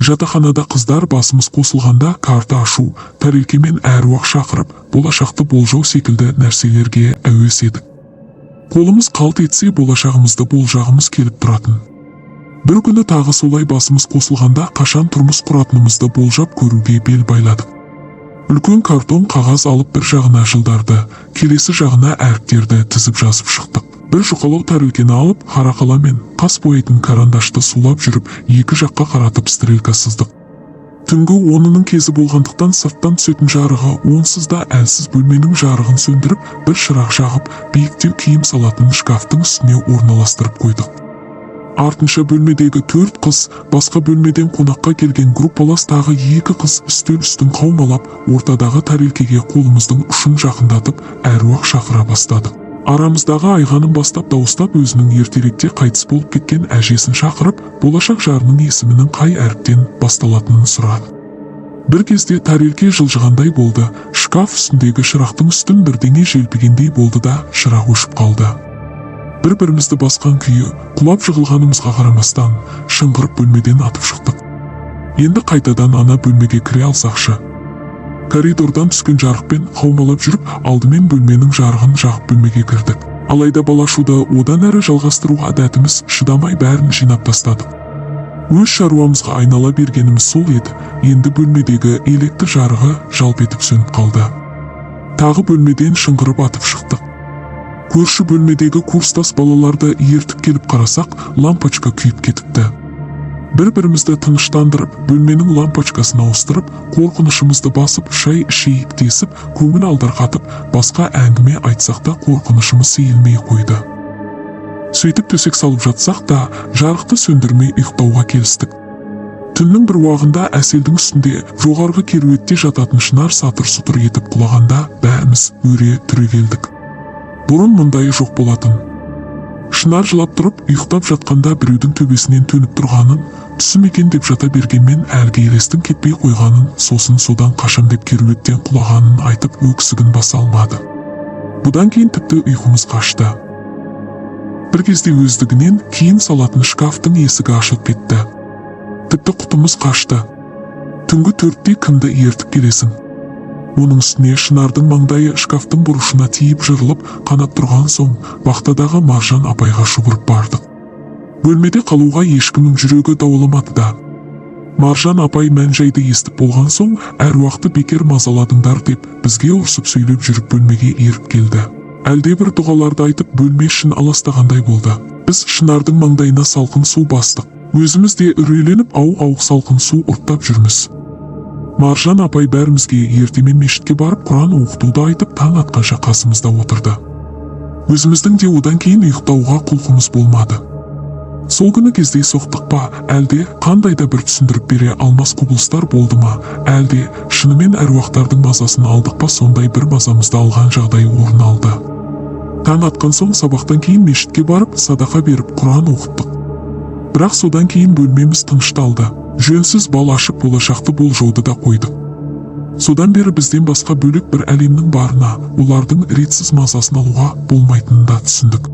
Жатақханада қыздар басымыз қосылғанда карта ашу, тәрелкемен әруақ шақырып, болашақты болжау секілді нәрселерге әуес едік. Қолымыз қалт етсе, болашағымызды болжағымыз келіп тұратын. Бір күні тағы солай басымыз қосылғанда қашан тұрмыс құратынымызды болжап көруге бел байладық. Үлкен картон қағаз алып, бір жағына жылдарды, келесі жағына әріптерді тізіп жазып шықтық. Бір жұқалау тәрелкені алып, қара қалам мен қас бояйтын карандашты сулап жүріп, екі жаққа қаратып стрелка сыздық. Түнгі 10-ның кезі болғандықтан, сырттан түсетін жарығы онсыз да әлсіз бөлменің жарығын сөндіріп, бір шырақ жағып, биіктеу киім салатын шкафтың үстіне орналастырып қойдық. Артынша бөлмедегі төрт қыз, басқа бөлмеден қонаққа келген группалас тағы екі қыз үстел үстін қаумалап, ортадағы тәрелкеге қолымыздың ұшын жақындатып, әруақ шақыра бастадық. Арамыздағы Айғаным бастап дауыстап, өзінің ертеректе қайтыс болып кеткен әжесін шақырып, болашақ жарының есімінің қай әріптен басталатынын сұрады. Бір кезде тәрелке жылжығандай болды, шкаф үстіндегі шырақтың үстін бірдеңе желпігендей болды да, шырақ өшіп қалды. Бір бірімізді басқан күйі құлап жығылғанымызға қарамастан, шыңғырып бөлмеден атып шықтық. Енді қайтадан ана бөлмеге кіре алсақшы. Коридордан түскен жарықпен қаумалап жүріп, алдымен бөлменің жарығын жағып, бөлмеге кірдік. Алайда бал ашуды одан әрі жалғастыруға дәтіміз шыдамай, бәрін жинап тастадық. Өз шаруамызға айнала бергеніміз сол еді, енді бөлмедегі электр жарығы жалп етіп сөніп қалды. Тағы бөлмеден шыңғырып атып шықтық. Көрші бөлмедегі курстас балаларды ертіп келіп қарасақ, лампочка күйіп кетіпті. Бір бірімізді тыныштандырып, бөлменің лампочкасын ауыстырып, қорқынышымызды басып, шай ішейік десіп, көңіл алдарқатып, басқа әңгіме айтсақ та, қорқынышымыз сейілмей қойды. Сөйтіп төсек салып жатсақ та, жарықты сөндірмей ұйықтауға келістік. Түннің бір уағында Әселдің үстінде жоғарғы кереуетте жататын Шынар сатыр сұтыр етіп құлағанда, бәріміз өре түрегелдік. Бұрын мұндайы жоқ болатын. Шынар жылап тұрып ұйықтап жатқанда біреудің төбесінен төніп тұрғанын, түсім екен деп жата бергенмен, әлгі елестің кетпей қойғанын, сосын содан қашам деп кереуеттен құлағанын айтып, өксігін баса алмады. Бұдан кейін тіпті ұйқымыз қашты. Бір кезде өздігінен киім салатын шкафтың есігі ашылып кетті. Тіпті құтымыз қашты. Түнгі 4-те кімді ертіп келесің? Оның үстіне Шынардың маңдайы шкафтың бұрышына тиіп жырылып, қанап тұрған соң, вахтадағы Маржан апайға шұбырып бардық. Бөлмеде қалуға ешкімнің жүрегі дауаламады да. Маржан апай мән-жайды естіп болған соң, әруақты бекер мазаладыңдар деп, бізге ұрсып сөйлеп жүріп, бөлмеге еріп келді. Әлде бір дұғаларды айтып, бөлме ішін аластағандай болды. Біз Шынардың маңдайына салқын су бастық. Өзіміз де үрейленіп, ауық-ауық салқын су ұрттап жүрміз. Маржан апай бәрімізге ертемен мешітке барып құран оқытуды айтып, таң атқанша қасымызда отырды. Өзіміздің де одан кейін ұйықтауға құлқымыз болмады. Сол күні кездейсоқтық па, әлде қандай да бір түсіндіріп бере алмас құбылыстар болды ма, әлде шынымен әруақтардың мазасын алдық па, сондай бір мазамызды алған жағдай орын алды. Таң атқан соң сабақтан кейін мешітке барып, садақа беріп, құран оқыттық. Бірақ содан кейін бөлмеміз тынышталды. Жөнсіз бал ашып, болашақты болжауды да қойдық. Содан бері бізден басқа бөлек бір әлемнің барына, олардың ретсіз мазасын алуға болмайтынын да түсіндік.